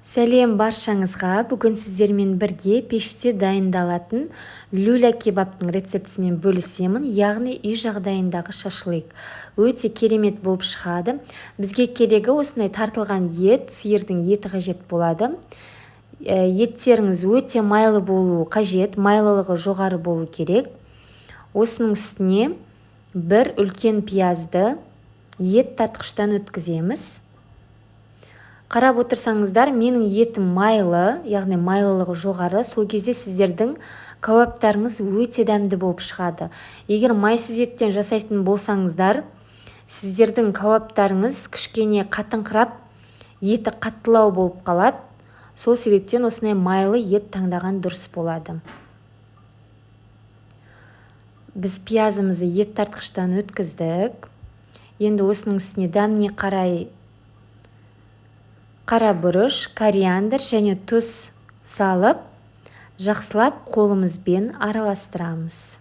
Сәлем баршаңызға! Бүгін сіздермен бірге пеште дайындалатын люля кебабтың рецептісімен бөлісемін, яғни үй жағдайындағы шашлык. Өте керемет болып шығады. Бізге керегі осындай тартылған ет, сиырдың еті қажет болады. Еттеріңіз өте майлы болуы қажет, майлылығы жоғары болу керек. Осының үстіне бір үлкен пиязды ет тартқыштан өткіземіз. Қарап отырсаңыздар, менің етім майлы, яғни майлылығы жоғары, сол кезде сіздердің кәуаптарыңыз өте дәмді болып шығады. Егер майсыз еттен жасайтын болсаңыздар, сіздердің кәуаптарыңыз кішкене қатыңқырап, еті қаттылау болып қалады. Сол себептен осындай майлы ет таңдаған дұрыс болады. Біз пиязымызды ет тартқыштан өткіздік. Енді осының үстіне дәміне қарай қара бұрыш, кориандр және тұз салып, жақсылап қолымызбен араластырамыз.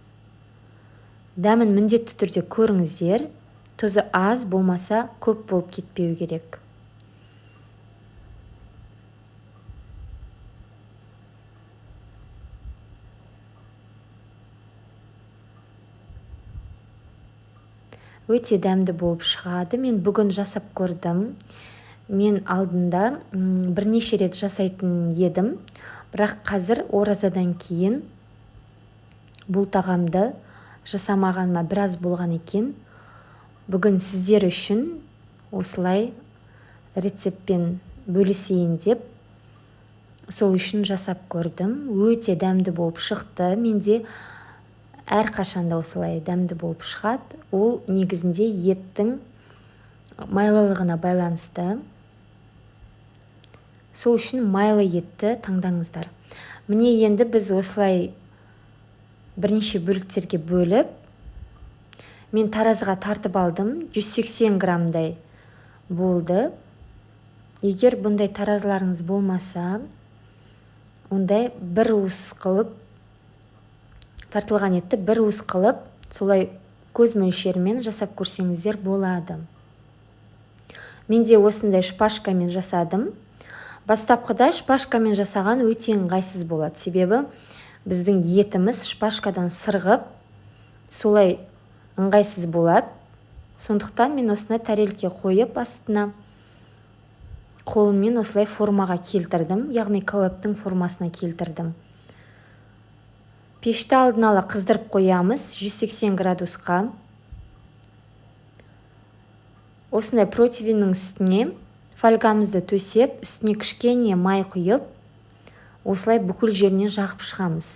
Дәмін міндетті түрде көріңіздер, тұзы аз болмаса көп болып кетпеу керек. Өте дәмді болып шығады. Мен бүгін жасап көрдім. Мен алдында бірнеше рет жасайтын едім, бірақ қазір оразадан кейін бұл тағамды жасамағаныма біраз болған екен. Бүгін сіздер үшін осылай рецептпен бөлісейін деп, сол үшін жасап көрдім. Өте дәмді болып шықты. Менде әрқашанда осылай дәмді болып шығады. Ол негізінде еттің майлылығына байланысты. Сол үшін майлы етті таңдаңыздар. Міне енді біз осылай бірнеше бөліктерге бөліп, мен таразыға тартып алдым, 180 граммдай болды. Егер бұндай таразыларыңыз болмаса, ондай бір уыс қылып, тартылған етті бір уыс қылып, солай көз мөлшерімен жасап көрсеңіздер болады. Мен де осындай шпажкамен жасадым. Бастапқыда шпажкамен жасаған өте ыңғайсыз болады. Себебі біздің етіміз шпажкадан сырғып, солай ыңғайсыз болады. Сондықтан мен осындай тарелке қойып астына қолыммен осылай формаға келтірдім, яғни кәуаптың формасына келтірдім. Пешті алдын ала қыздырып қоямыз 180 градусқа. Осындай противеннің үстіне фольгамызды төсеп, үстіне кішкене май құйып, осылай бүкіл жерінен жағып шығамыз.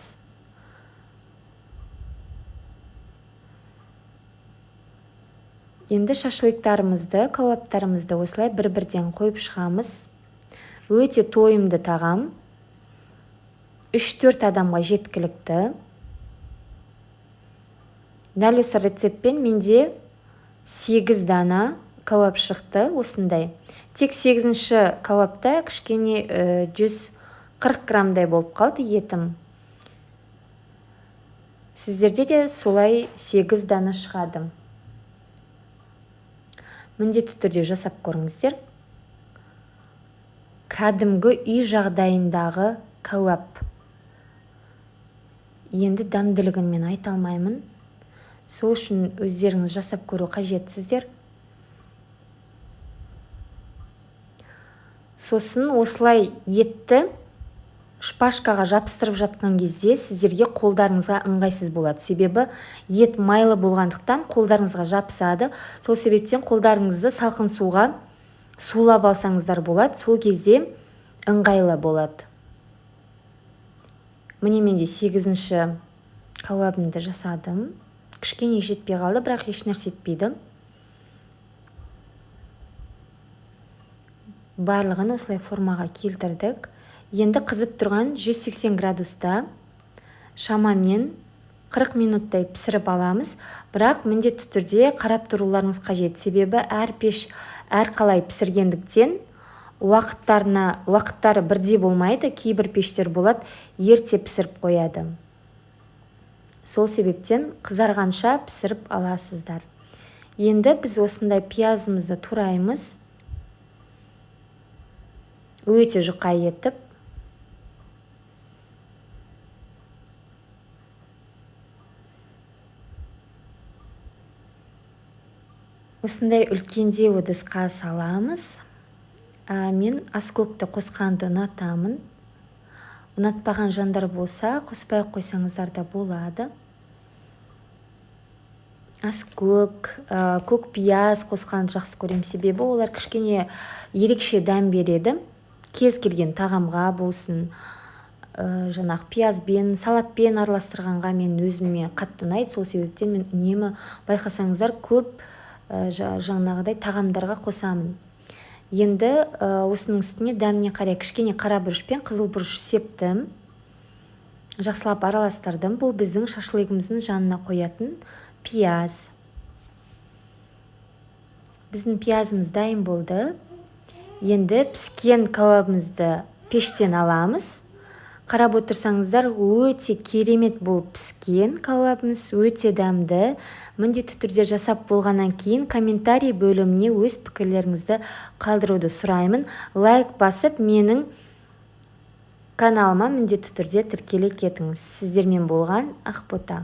Енді шашлыктарымызды, кәуаптарымызды осылай бір-бірден қойып шығамыз. Өте тойымды тағам. 3-4 адамға жеткілікті. Дәл осы рецептпен менде 8 дана кәуап шықты осындай. Тек 8-ші кәуапта кішкене 140 граммдай болып қалды етім. Сіздерде де солай 8 дана шығады. Міндетті түрде жасап көріңіздер. Кәдімгі үй жағдайындағы кәуап. Енді дәмділігін мен айта алмаймын. Сол үшін өздеріңіз жасап көру қажетсіздер. Сосын осылай етті шпажкаға жабыстырып жатқан кезде сіздерге қолдарыңызға ыңғайсыз болады. Себебі ет майлы болғандықтан қолдарыңызға жабысады. Сол себептен қолдарыңызды салқын суға сулап алсаңыздар болады. Сол кезде ыңғайлы болады. Міне мен де 8-ші кәуабымды жасадым. Кішкене жетпей қалды, бірақ еш нәрсе етпейді. Барлығын осылай формаға келтірдік. Енді қызып тұрған 180 градуста шамамен 40 минуттай пісіріп аламыз. Бірақ міндетті түрде қарап тұруларыңыз қажет. Себебі әр пеш әрқалай пісіргендіктен уақыттары бірдей болмайды. Кейбір пештер болады, ерте пісіріп қояды. Сол себептен қызарғанша пісіріп аласыздар. Енді біз осындай пиязымызды тураймыз. Өте жұқа етіп. Осындай үлкендеу ыдысқа саламыз. Мен аскөкті қосқанды ұнатамын. Ұнатпаған жандар болса, қоспай қойсаңыздар да болады. Аскөк, көк пияз қосқанды жақсы көремін, себебі олар кішкене ерекше дәм береді. Кез келген тағамға болсын, жаңағы пиязбен, салатпен араластырғанға мен өзіме қатты ұнайды. Сол себептен мен үнемі байқасаңыздар көп жаңағыдай тағамдарға қосамын. Енді осының үстіне дәміне қарай кішкене қара бұрыш пен қызыл бұрыш септім. Жақсылап араластырдым. Бұл біздің шашлығымыздың жанына қоятын пияз. Біздің пиязымыз дайын болды. Енді піскен кәуабымызды пештен аламыз. Қарап отырсаңыздар, өте керемет болып піскен кәуабымыз, өте дәмді. Міндетті түрде жасап болғаннан кейін комментарий бөліміне өз пікірлеріңізді қалдыруды сұраймын. Лайк басып, менің каналыма міндетті түрде тіркеле кетіңіз. Сіздермен болған Ақбота.